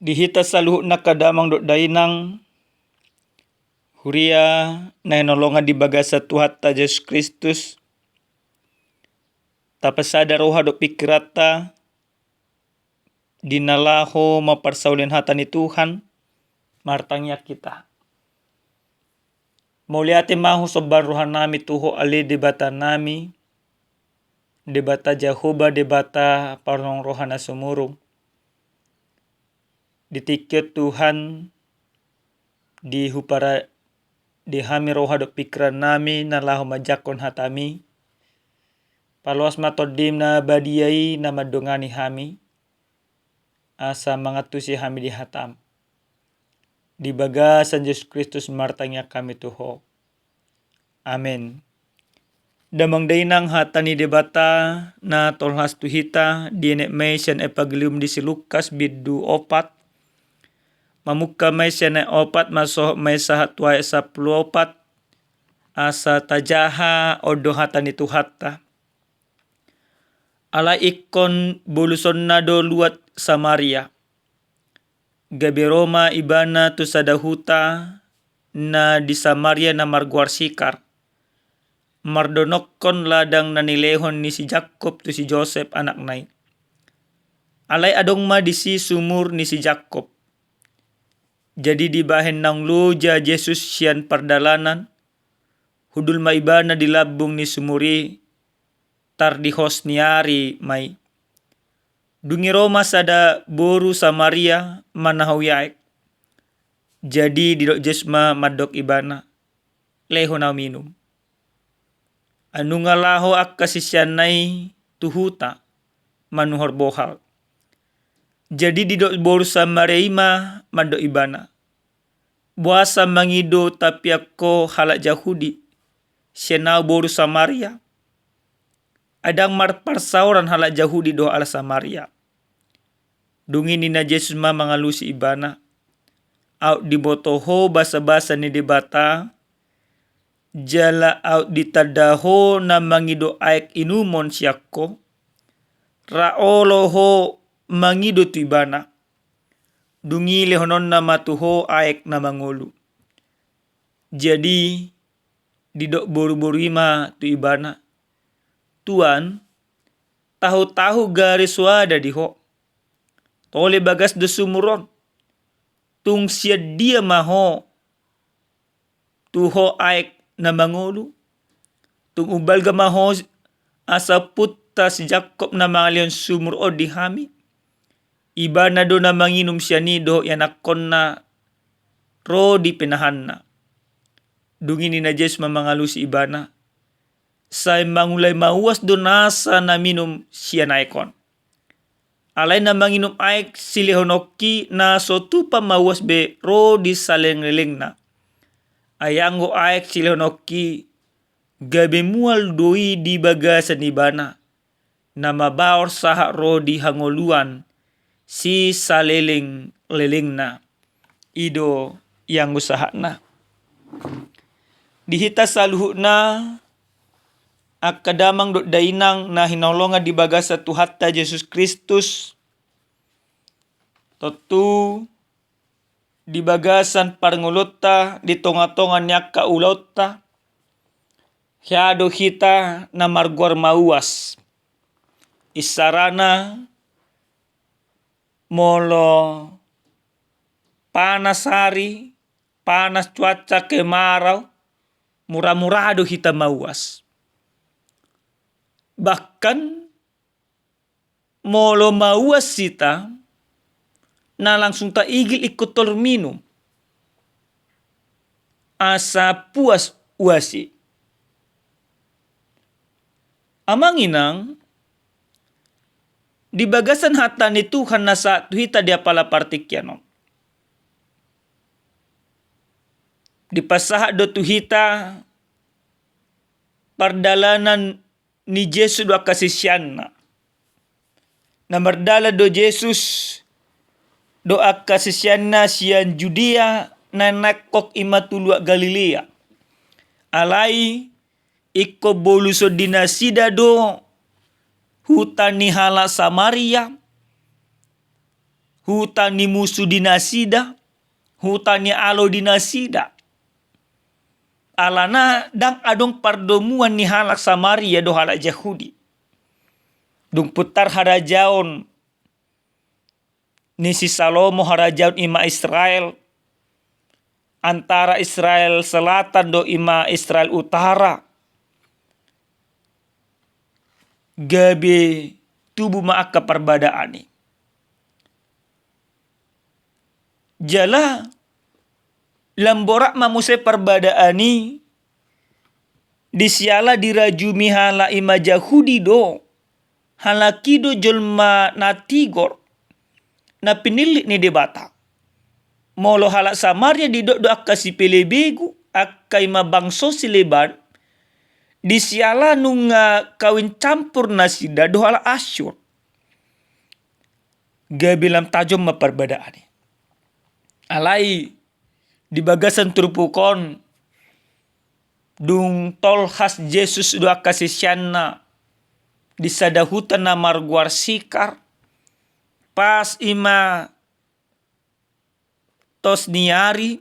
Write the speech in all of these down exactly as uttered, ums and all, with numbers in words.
Di hita saluhutna angka damang dohot dainang, huria na hinaholongan di bagasan Tuhanta Jesus Kristus, tapasada roha dohot pingkiranta di na laho mamparsaulihon hata ni Tuhan, martangiang hita. Mauliate ma husomba rohanami tu Ho ale Debatanami, Debata Jahowa, Debata parhongrongan na sumurung. Di tingki on Tuhan, di huparade hami roha dohot pingkirannami na laho manjangkon hatami. Paloas ma Tondim na badia i na mandongani hami, asa mangantusi hami di hatam. Di bagasan Jesus Kristus martangiang hami tu Ho. Amen. Damang dainang, hata ni Debata na tolhas tu hita dienet ma i sian Evangelium di si Lukas bindu opat. Mamungka ma i sian ayat opat, masohot ma i sahat tu ayat sampulu opat. Asa tajaha on do hata ni Tuhanta. Alai ingkon bolusonna do luat Samaria. Gabe ro ma ibana tu sada huta na di Samaria na margoar Sikar, mardonokkon ladang na nilehon ni si Jakkob tu si Josep anakna i. Alai adong ma disi sumur ni si Jakkob. Jadi dibahen naung loja Jesus sian pardalanan, hundul ma ibana di lambung ni sumur i, tardihos ni ari ma i. Dung i ro ma sada boru Samaria manahui aek. Jadi didok Jesus ma mandok ibana, "Lehon ahu minum." Ai nunga laho angka siseanna i tu huta manuhor bohal. Jadi didok boru Samaria i ma mandok ibana, "Boasa mangido tapian ho halak Jahudi, sian ahu boru Samaria?" Ai ndang marparsaoran halak Jahudi dohot halak Samaria. Dung i ninna Jesus ma mangalusi ibana, "Aut diboto ho basabasa ni Debata, jala aut ditanda ho na mangido aek inumon sian ho, ra olo ho mangido tu ibana." Dung i lehononna ma tu ho aek na mangolu. Jadi didok boruboru i ma tu ibana, "Tuan, tahu-tahu gari soada di ho. Tole bagas do sumur on. Tung sian dia ma ho tu ho aek na mangolu? Tung umbalga ma ho asa ompunta si Jakkob na mangalehon sumur on di hami? Ibana do na manginum sian i dohot ianakkonna ro di pinahanna." Dung i ninna Jesus ma mangalusi ibana, "Sai mangulai mauas do nasa na minum sian aek on. Alai na manginum aek silehononki na so tupa mauas be ro di salelenglelengna. Ai anggo aek silehononki, gabe mual do i di bagasan ibana, na mabaor sahat ro di hangoluan sisalelenglelengna." I do ianggo sahatna. Di hita saluhutna, angka damang dohot dainang na hinaholongan di bagasan Tuhanta Jesus Kristus, tontu di bagasan parngoluonta, di tongatonga ni angka ulaonta, hea do hita na margoar mauas. Isarana, molo panas ari, panas cuaca, kemarau, muramura do hita mauas. Bahkan molo mauas hita, na langsung taigil ingkon tolhas minum, asa puas uas i. Amang inang, di bagasan hata ni Tuhan na sahat tu hita di apala partingkian on, dipasahat do tu hita pardalanan ni Jesus dohot angka siseanna. Na mardalan do Jesus dohot angka siseanna sian Judea na nangkok i ma tu luat Galilea. Alai ingkon boluson ni nasida do huta ni halak Samaria, huta ni musu di nasida, huta ni alo di nasida. Alana ndang adong pardomuan ni halak Samaria dohot halak Jahudi. Dung pintor harajaon ni si Salomo harajaon i ma Israel, antara Israel Selatan dohot i ma Israel Utara, gabe tubu ma angka parbadaan i. Jala lam borat ma muse parbadaan i, di siala dirajumi halak i ma Jahudi do, halak i do jolma na tigor, na pinillit ni Debata. Molo halak Samaria didok do angka sipelebegu, angka i ma bangso sileban, di siala nunga kawin campur nasida dohot halak Asyur. Gabe lam tajom ma parbadaan i. Alai di bagasan turpuk on, dung tolhas Jesus dohot angka siseanna di sada huta na margoar Sikar, pas i ma tos ni ari,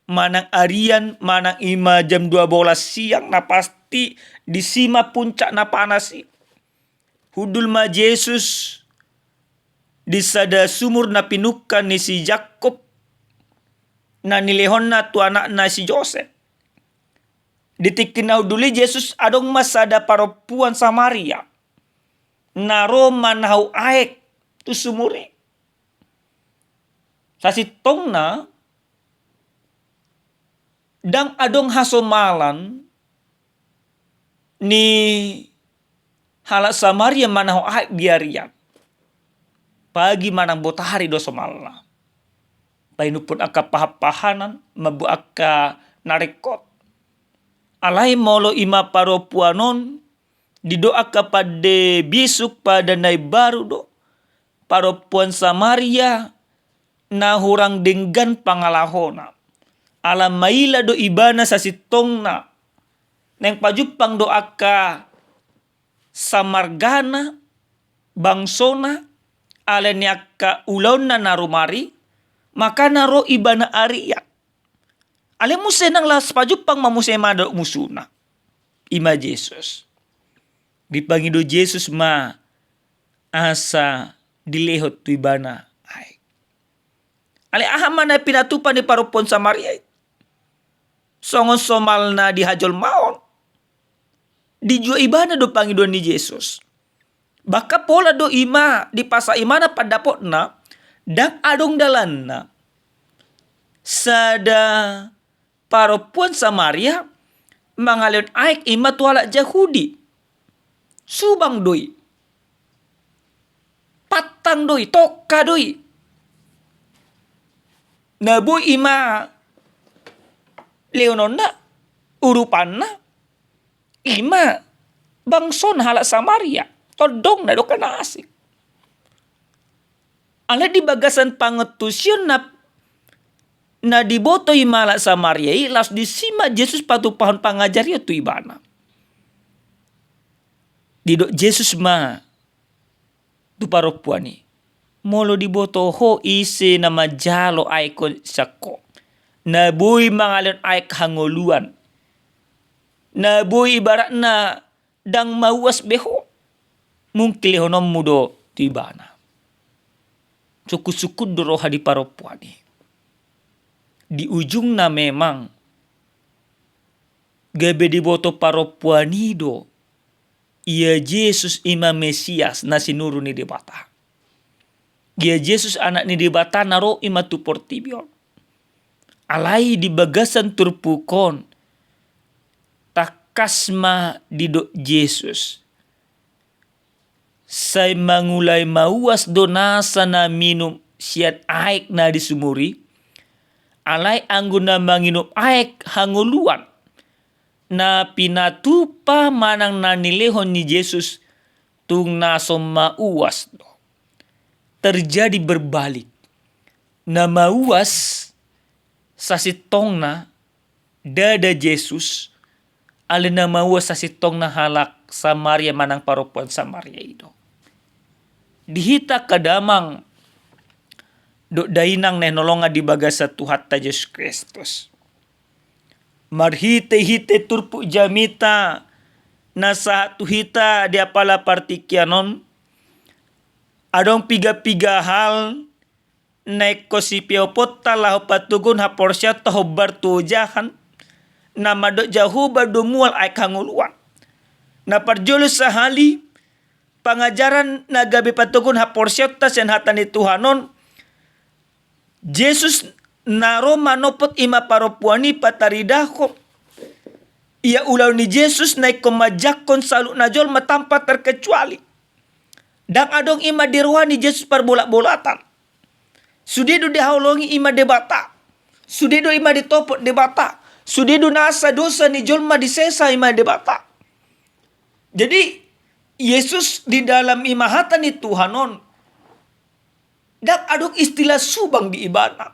manang arian, manang i ma jam dua bolas siang, na pasti disi ma puncak na panas i. Hundul ma Jesus di sada sumur na pinungka ni si Jakkob, na nilehonna tu anakna si Josep. Di tingki na hundul i Jesus, adong ma sada parompuan Samaria na ro manahu aek tu sumur i. Sasintongna ndang adong hasomalan ni halak Samaria manahu aek di arian. Pagi manang botari do somalna. Painuphon angka pahanpahanan, mambuat angka na ringkot. Alai molo i ma parompuan on, didok angka pande bisuk, pande na imbaru do, parompuan Samaria na hurang denggan pangalahona. Ala maila do ibana sasintongna. Naeng pajumpang do angka samargana, bangsona, alani angka ulaonna na rumari, makana ro ibana arian. Alai muse ndang las pajumpang ma muse manang dohot musuna. I ma Jesus. Dipangido Jesus ma asa dilehon tu ibana aek. Alai aha ma na pinatupa ni parompuan Samaria i? Songon somalna di hajolmaon. Dijua ibana do pangidoan ni Jesus. Bahkan pola do i ma, dipasahat ibana pandapotna, ndang adong dalanna sada parompuan Samaria mangalehon aek i ma tu halak Jahudi. Subang do i. Pantang do i, tongka do i. Na boi i ma lehononna, urupanna, i ma bangsona halak Samaria, tondongna do, angka na asing. Alai di bagasan pangantusion na, na diboto i ma halak Samaria i, laos disi ma Jesus patupahon pangajarion tu ibana. Didok Jesus ma tu parompuan i, molo diboto ho ise na manjalo aek on sian ho, na boi mangalehon aek hangoluan, na boi ibaratna ndang mauas be ho, mungkin lehononmu do tu ibana. Sungkun-sungkun do roha di parompuan i. Di ujungna memang gabe diboto parompuan i do, ia Jesus i ma Mesias na sinuru ni Debata. Ia Jesus Anak ni Debata na ro i ma tu portibi on. Alai di bagasan turpuk on, tangkas ma didok Jesus, sai mangulai mauas do nasa na minum sian aek na di sumur i, alai anggo na manginum aek hangoluan na pinatupa manang na nilehon ni Jesus, tung na so mauas do. Terjadi berbalik. Na mauas sasintongna ndada Jesus, alai na mauas sasintongna halak Samaria manang parompuan Samaria i do. Di hita angka damang, dohot dainang na hinaholongan di bagasan Tuhanta Jesus Kristus. Marhite-hite turpuk jamita na sahat tu hita di apala partingkian on, adong piga-piga hal na ingkon sipeoponta laho patoguhon haporseaonta hombar tu ojahan, na mandok Jahowa do mual aek hangoluan. Na parjolo sahali, pangajaran na gabe patoguhon haporseaonta sian hata ni Tuhan on, Jesus na ro manopot i ma parompuan i pataridahon ia ulaon ni Jesus na ingkon manjangkon saluhutna jolma tanpa terkecuali. Ndang adong i ma di roha ni Jesus parbolat-bolatan. Sude do dihaholongi i ma Debata. Sude do i ma ditopot Debata. Sude do nasa dosa ni jolma disesa i ma Debata. Jadi, Jesus di dalam i ma hata ni Tuhan on, ndang adong istilah subang di ibana.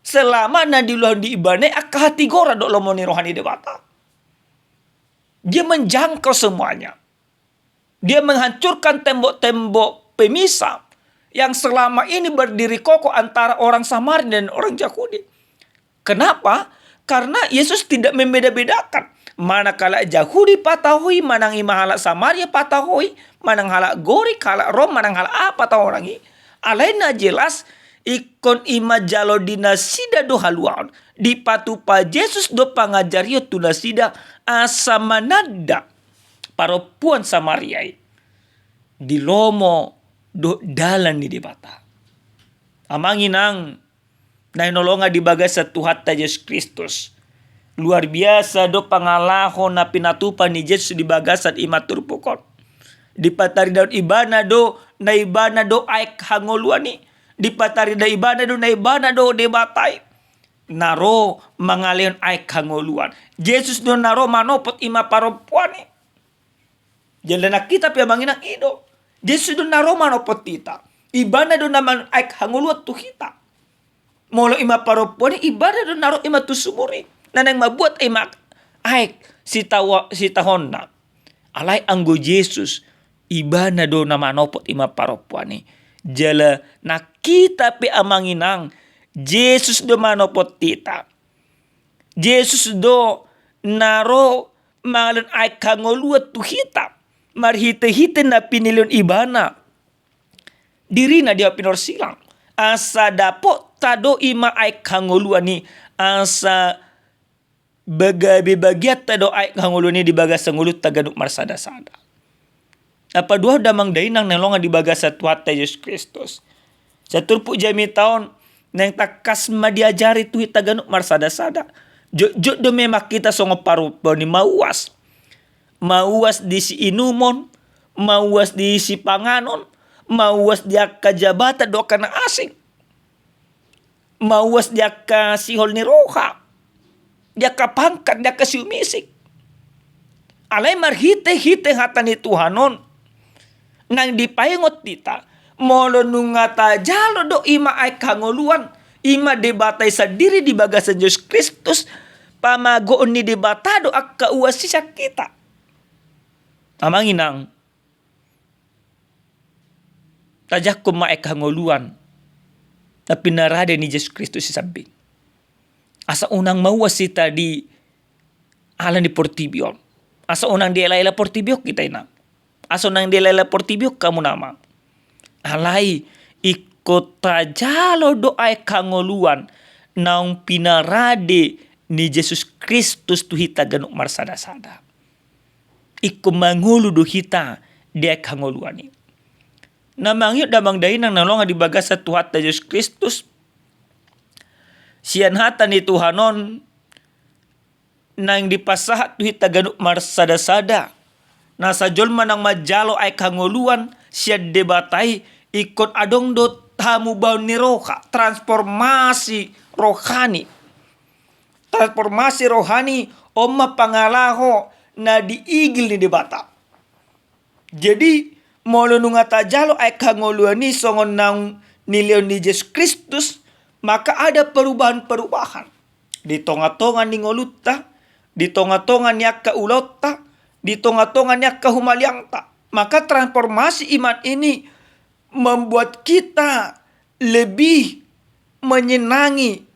Selama na diulahon di ibana i angka hatigoran dohot lomo ni roha ni Debata. Dia menjangkau semuanya. Dia menghancurkan tembok-tembok pemisah yang selama ini berdiri kokoh antara orang Samaria dan orang Yahudi. Kenapa? Karena Yesus tidak membeda-bedakan. Manang halak Jahudi patahoi, manang i ma halak Samaria patahoi, manang halak Gorik, halak Rom, manang halak aha patahonang i. Alai na jelas, ingkon i ma jalo di nasida do haluaon. Dipatupa Jesus do pangajarion tu nasida asa mananda parompuan Samaria i di lomo dohot dalan ni Debata. Amang inang, na hinaholongan di bagasan Tuhanta Jesus Kristus. Luar biasa do pangalaho na pinatupa ni Jesus di bagasan i ma turpuk on. Dipataridahon ibana do, na ibana do aek hangoluan i. Dipataridah ibana do, na ibana do Debata i. Na ro mangalehon aek hangoluan. Jesus do na ro manopot i ma parompuan i. Jala nang hita pe amang inang i do. Jesus do na ro manopot hita. Ibana do na mangalehon aek hangoluan tu hita. Molo i ma parompuan i, ibana do na ro i ma tu sumur i. Na naeng mambuat i ma aek sitaho-, sitahonna. Alai anggo Jesus, ibana do na manopot i ma parompuan i. Jala nang hita pe amang inang, Jesus do manopot hita. Jesus do na ro mangalehon aek hangoluan tu hita. Marhite-hite na pinilehon ibana dirina di hau pinorsilang. Asa dapotta do i ma aek hangoluan i. Asa bagabe bagianta do aek hangoluan i di bagasan ngolunta ganup marsada-sada. Na paduahon damang dainang na hinaholongan di bagasan Tuhanta Jesus Kristus. Sian turpuk jamita on, naeng tangkas ma diajari tu hita ganup marsada-sada. Jotjot do memang hita songon parompuan i mauas. Mauas di siinumon, mauas di sipanganon, mauas di angka jabatan dohot angka na asing. Mauas di angka sihol ni roha, di angka pangkat, di angka siumisik. Alai marhite-hite hata ni Tuhan on, naeng dipaingot hita, molo nunga tajalo do i ma aek hangoluan, i ma Debata i sandiri di bagasan Jesus Kristus, pamagoon ni Debata do angka uas i sian hita. Amang inang, tajangkon ma aek hangoluan na pinarade ni Jesus Kristus i sambing. Asa unang mauas hita di ala ni portibi on. Asa unang diela-ela portibi on hita inang. Asa unang diela-ela portibi on hamu amang. Alai ingkon tajalo do aek hangoluan naung pinarade ni Jesus Kristus tu hita ganup marsada-sada. Ingkon mangolu do hita di aek hangoluan i. Na mangihut damang dainang na hinaholongan di bagasan Tuhanta Jesus Kristus, sian hata ni Tuhan on naeng dipasahat tu hita ganup marsada-sada. Nasa jolma naung manjalo aek hangoluan sian Debata i, ingkon adong do hamubaon ni roha, transformasi rohani. Transformasi rohani on ma pangalaho na diigil ni Debata. Jadi, molo nunga tajalo aek hangoluan i songon naung nilehon ni Jesus Kristus, maka ada perubahan-perubahan di tonga-tonga ni ngolunta, di tonga-tonga ni angka ulaonta, di tonga-tonga ni angka humaliangta. Maka transformasi iman ini membuat kita lebih menyenangi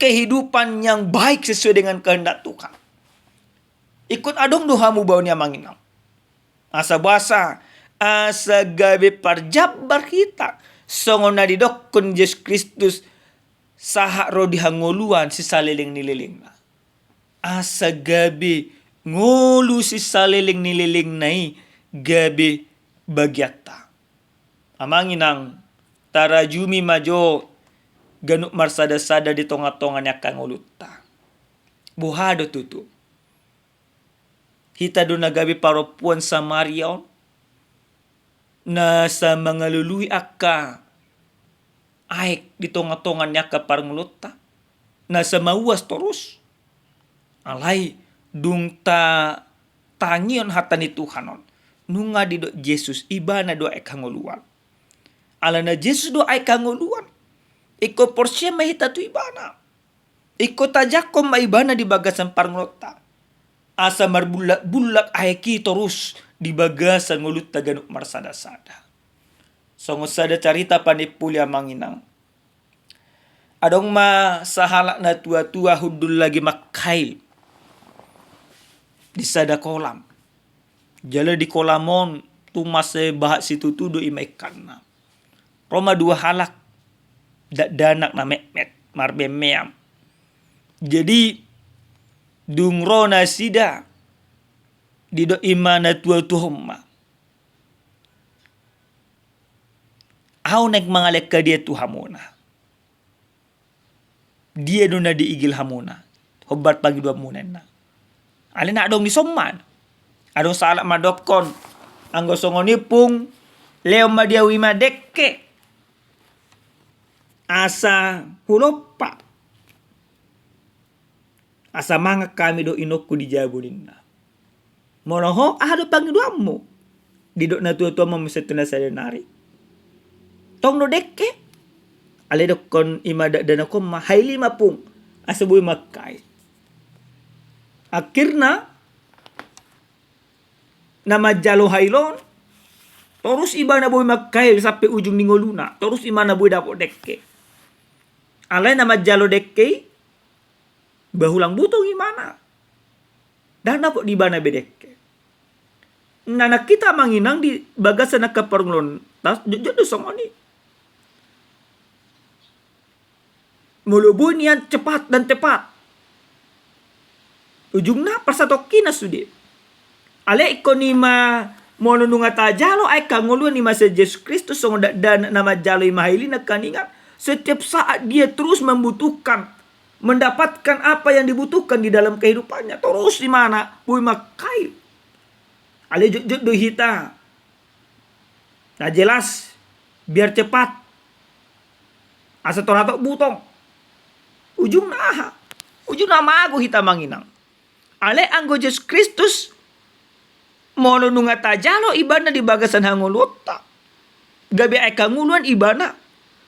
kehidupan yang baik sesuai dengan kehendak Tuhan. Ingkon adong do hamubaon i, amang inang. Asa boasa, asa gabe parjambar hita, songon na didokkon Jesus Kristus, sahat ro di hangoluan sisaleleng ni lelengna. Asa gabe ngolu sisaleleng ni lelengna i gabe bagianta. Amang inang, tarajumi ma jo ganup marsada-sada di tonga-tonga ni angka ngolunta. Boha do tutu? Hita do na gabe parompuan Samaria on, na sai mangalului angka aek di tonga-tonga ni angka parngoluonta, na sai mauas torus. Alai dung tatangihon hata ni Tuhan on, nunga didok Jesus, ibana do aek hangoluan. Alana Jesus do aek hangoluan, ingkon porsea ma hita tu ibana. Ingkon tajangkon ma ibana di bagasan parngoluonta, asa marbullak-bullak aek i torus di bagasan ngolunta ganup marsada-sada. Songon sada carita panimpuli, amang inang. Adong ma sahalak natua-tua hundul lagi mangkail di sada kolam. Jala di kolam on tung mansai bahat situtu do i ma ikanna. Ro ma dua halak dakdanak na metmet, marmeam-meam. Jadi dung ro nasida, didok i ma natua-tua on ma, ahu naeng mangalehon hadiah tu hamuna. Dia do na diigil hamuna, hombar pangidoanmuna, ninna. Alai na adong dison ma, adong sahalak mandokkon, anggo songon i, Pung, lehon ma di ahu i ma dekke, asa hulompa, asa mangan hami dohot inongku di jabu, ninna. Molo ho, aha do pangidoanmu? Didok natua-tua on ma muse tu na sadari nari, tong do dekke. Alai dokkon i ma dakdanak on ma, haili ma, Pung, asa boi mangkail. Akhirna na manjalo hail on, torus ibana boi mangkail sampe ujung ni ngoluna, torus ibana boi dapot dekke. Alai na manjalo dekke i, bahulang butong ibana. Ndang dapot di ibana be dekke. Nah, nang hita, amang inang, di bagasan angka parngoluonta jotjot do songon i. Molo boi nian cepat dan tepat, ujungna parsatongkinan sude. Alai ingkon i ma, molo nunga tajalo aek hangoluan i ma sian Jesus Kristus songon dakdanak na manjalo i ma hailina, angka ningan, setiap saat dia terus membutuhkan, mendapatkan apa yang dibutuhkan di dalam kehidupannya. Torus ibana boi mangkail. Alai jotjot do hita. Na jelas, biar cepat, asa tor hatop butong. Ujungna aha? Ujungna mago hita, amang inang. Alai anggo Jesus Kristus, molo nunga tajalo ibana di bagasan hangoluonta, gabe aek hangoluan ibana,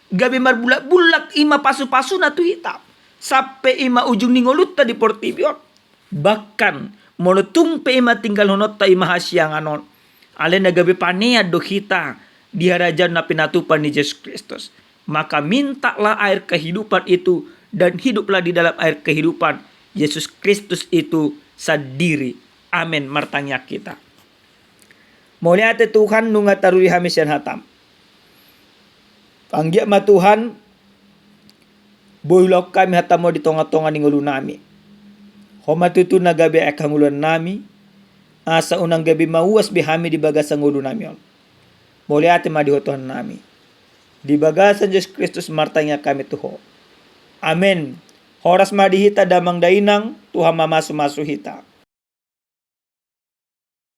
gabe marbullak-bullak i ma pasu-pasuna tu hita, sampe i ma ujung ni ngolunta di portibi on. Bahkan molo tung pe i ma tinggalhononta i ma hasiangan on, alai na gabe panean do hita di harajaon na pinatupa ni Jesus Kristus. Maka mintalah air kehidupan itu, dan hiduplah di dalam air kehidupan Yesus Kristus itu sandiri. Amen. Martangiang hita. Mauliate Tuhan, nunga taruli hami sian hatam. Anggiat ma Tuhan, boi ulaon hami hatam on di tonga-tonga ni ngolunami. Ho ma tutu na gabe aek hangoluannami, asa unang gabe mauas be hami di bagasan ngolunami on. Mauliate ma di Ho Tuhannami. Di bagasan Jesus Kristus martangiang hami tu Ho. Amen. Horas ma di hita damang dainang, Tuhan mamasu-masu hita.